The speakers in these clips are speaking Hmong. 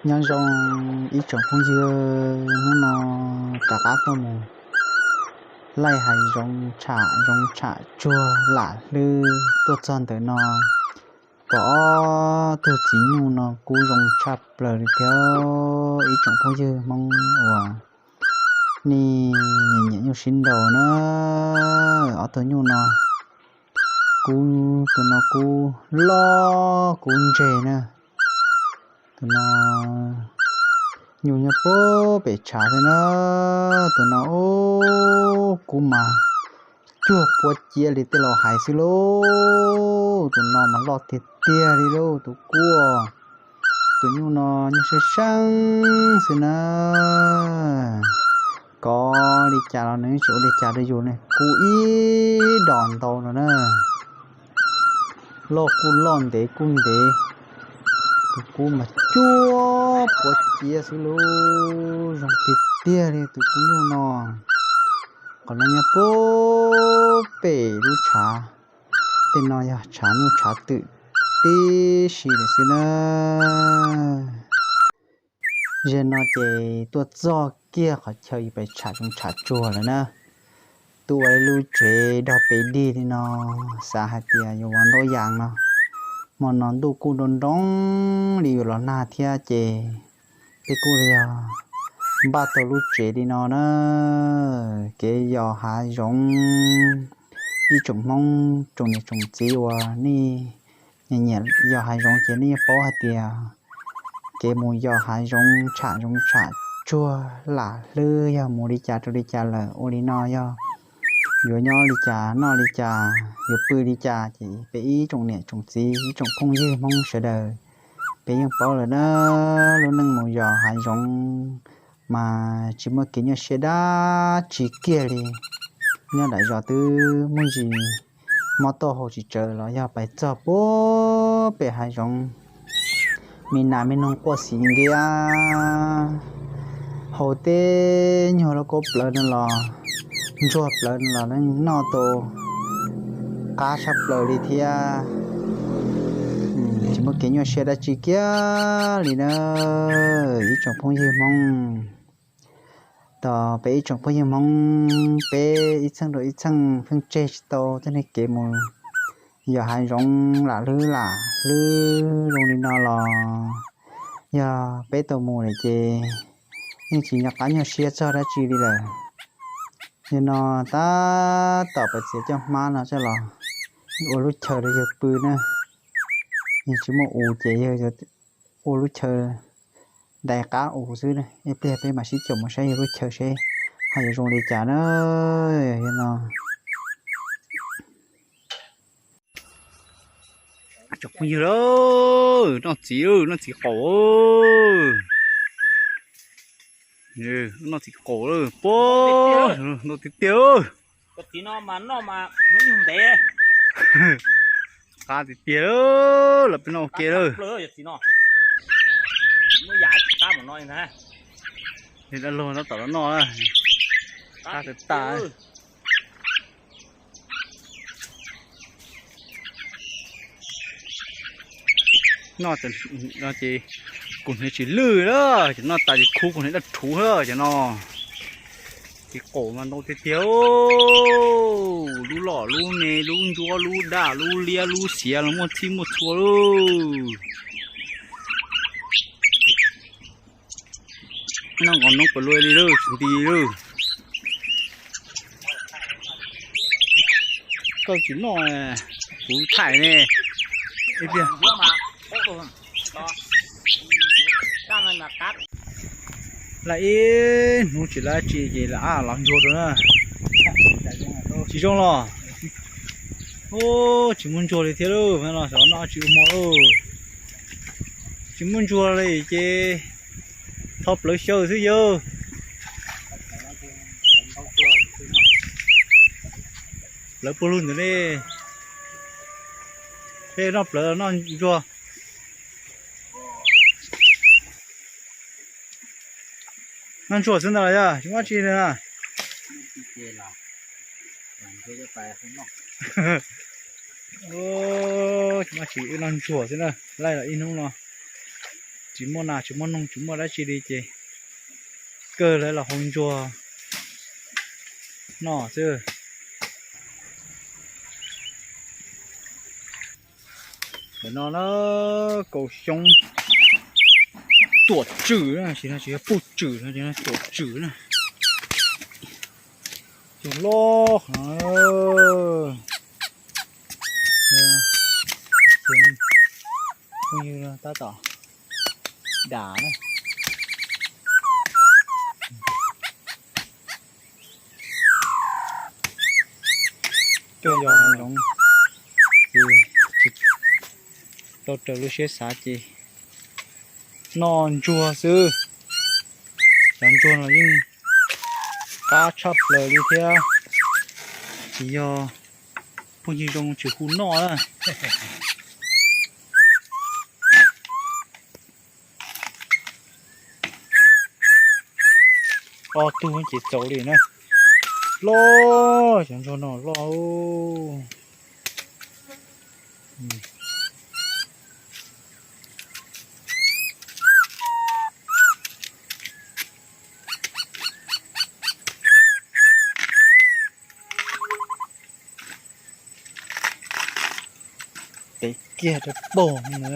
Nyob zoo ib tsoom phooj ywg, hnub no rov qab tuaj mus laij hav zoov tsham zoov tsham tsuag lam hlwb tuaj txog ntawm no, pom ob tug txiv nyuj no kub zoo tshaj plaws li thiab ib tsoom phooj ywg Hmoob uas nej nyiam nyuj sib nraus na. Ob tug nyuj no kub, tus no kub loj kub ntseg na. Tus no nyuj nyob puag pem tshav xwb na. Tus no ub kub mas cuag puav ciav li tej laus hais xwb lauj. Tus no mas loj tiag tiag li lauj tus kub. Tus nyuj no nyuj seeb seeb xwb na. Kov li cas los nws tsis ua li cas rau yus ne, kub ib dos ntau no na. Loj kuj loj ntev kuj ntev. Tus kub mas cuag puav ciav xwb lauj, zoo tiag tiag li tus kub nyuj no. Qhov no nyob puag pem lub tshav, tej no yog tshav nyuj tshav twm tib si lawm xwb na. Zaum no ces tuaj txog kiag qhov chaw yus pem tsham zoov tsham tsuag lawm na. Tuaj ua ib lub tsev dog pes dig li no, xav hais tias yuav ua ntaub yas no. Hmo no ntuj kuj nroo nroo li yuav los nag thiab ces peb kuj yog npaj tau lub tsev li no na. Kev yos hav zoov, ib tsoom Hmoob tsoom niam tsoom txiv uas nej nyiam yos hav zoov ces nej yeej paub hais tias kev mus yos hav zoov tsham zoov tsham tsuag lam hlwb yog mus li cas rau li cas lawm ua li no yog yuav nyob li cas noj li cas yuav pw li cas ces peb ib tsoom niam tsoom txiv ib tsoom phooj ywg Hmoob sawv daws peb yeej paub lawm na. Lub neej mus yos hav zoov mas tsis muaj kev nyuaj siab dab tsi kiag li. Nyob nram zos twb muaj ntsis mob tau haus tsis tsawv los yog pais txog puag pem hav zoov, me nas me noog quaj xis nkiab, haus tej nyuag lauj kaub plawv no los ntsuag plawv no los yeej noj tau qab tshaj plaws li thiab. Tsis muaj kev nyuaj siab dab tsi kiag li na. Ib tsoom phooj ywg Hmoob, tos peb ib tsoom phooj ywg Hmoob peb ib txheej rau ib txheej pheej tseg tsis tau tej kev mus yos hav zoov lam hlwb lam hlwb zoo li no los yog peb tau mus lawm ces yeej tsis nco qab nyuaj siab txog dab tsi li lawm. Yog no tab tom pais txiav coj hmab no coj los ua lub chaw rau yawg pw na. Yog tsis muaj us ces yawg ua lub chaw dai qab us xwb na. Ib pliag peb mam sib caum mus saib yawg lub chaw seb ho yuav zoo li cas na. Yog no tsoom phooj ywg, noj txiv, noj txiv qaum, noj txiv qaum, pob, ntau tiag tiag. Qab tiag tiag, los peb noj ua ke lawm. Dab laug tab tom los noj, qab tas tas. Noj ces kuv hniav tsis lwj lawm, ces noj tas ces khu kuv hniav daj rhuv lawm ces no. Ces qaum mas ntau tiag tiag, lub loj lub me, lub ntsuab lub daj lub liab lub xiav los muaj txhij muaj txhua lauj. Noj nqos noob pes lug li lauj, tsis nti lauj. Koj tsis noj, kuv thaij ne. Ib pliag lawm ib hnub tsis lawm tsis ces lawm los ntsuag rau na. Tsis zoo los. Tsis muaj ntsuag li thiab lauj, xyov noj tsis ua mov lauj. Tsis muaj ntsuag li ces tho plawv xyaw xwb yawg. plawv puag lug ntawm ne. Peb noj plawv noj ntsuag. Noj ntsuag xwb ntag los yog tsis muaj dab tsi na? Tsis muaj dab tsi, wb noj ntsuag xwb na. Laij los ib hnub no tsis muaj nas tsis muaj noog tsis muaj dab tsi li ces kawg lawv los hau ntsuag noj xwb. Ntawm no na, kaus xyoob tuam tswm na, tsis no tsis yog puj tswm no, tuam tswm na. Cog loj heev. Phooj ywg tab tom dam na. Coj yos hav zoov ces tsis tau raws lub siab xav ces noj ntsuag xwb. Cov ntsuag no yeej qab tshaj plaws li thiab, tsis yog phooj ywg zoo tsis hu noj na. Ob tug ces txaus li na. Loj, cov ntsuag no loj. Tev kiag rau pog na.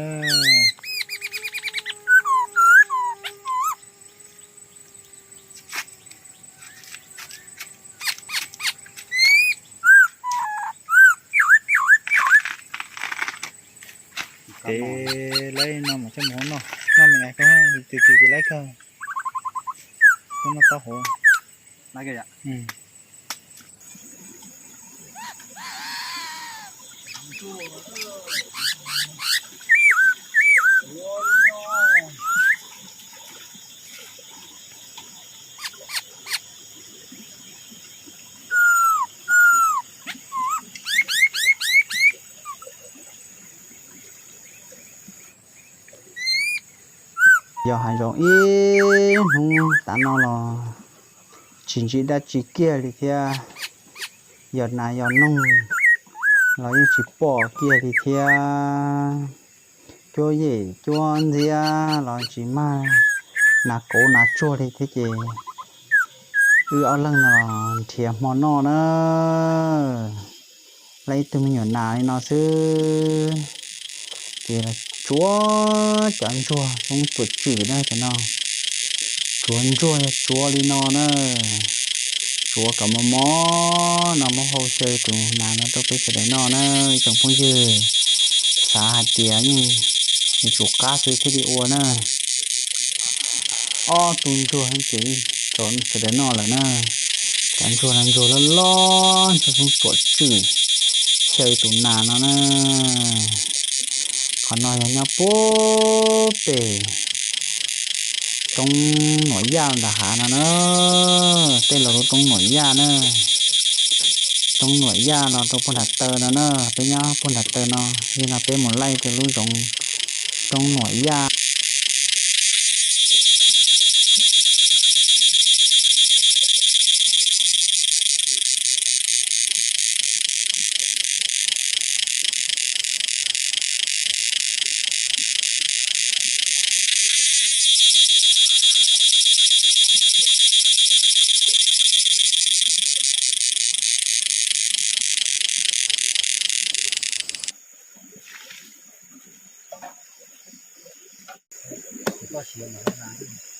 Ces laib no mas coj mus noj, noj me ais koj, tus tus ces laib kawg. Koj noj taub hauv. Yog hav zoov ib hnub tav no los tsis ntsib dab tsi kiag li thiab. Yog nas yog noog los yeej tsis pom kiag li thiab. Cuab yem cuab ntxiab los tsis mag nas kauv nas tsuag li thiab ces wb ob leeg no nrhiav hmo noj na. Laib ib tug me nyuam nas li no xwb ces tsuav cov ntsuag zoo tuam tswm na cov no. Tsuav ntsuag yog tsuav li no na. Tsuav kom mos mos no muab hau xyaw tus nas no rau peb sawv daws noj na ib tsoom phooj ywg. Xav hais tias yeej yuav tsum qab xwb thiaj li ua na. Ob tug ntsuag ces tau sawv daws noj lawm na. Cov ntsuag no ntsuag loj loj ntsuag zoo tuam tswm xyaw tus nas no na. Qhov no yog nyob puag pem roob Nuam Yaj ntawm hav no na. Tej laus hu roob Nuam Yaj na. Roob Nuam Yaj los rau puag nram taw no na, peb nyob puag nram taw no. Yog no peb mus laij rau lub zoov roob Nuam Yaj. Koj siav mas koj hnav.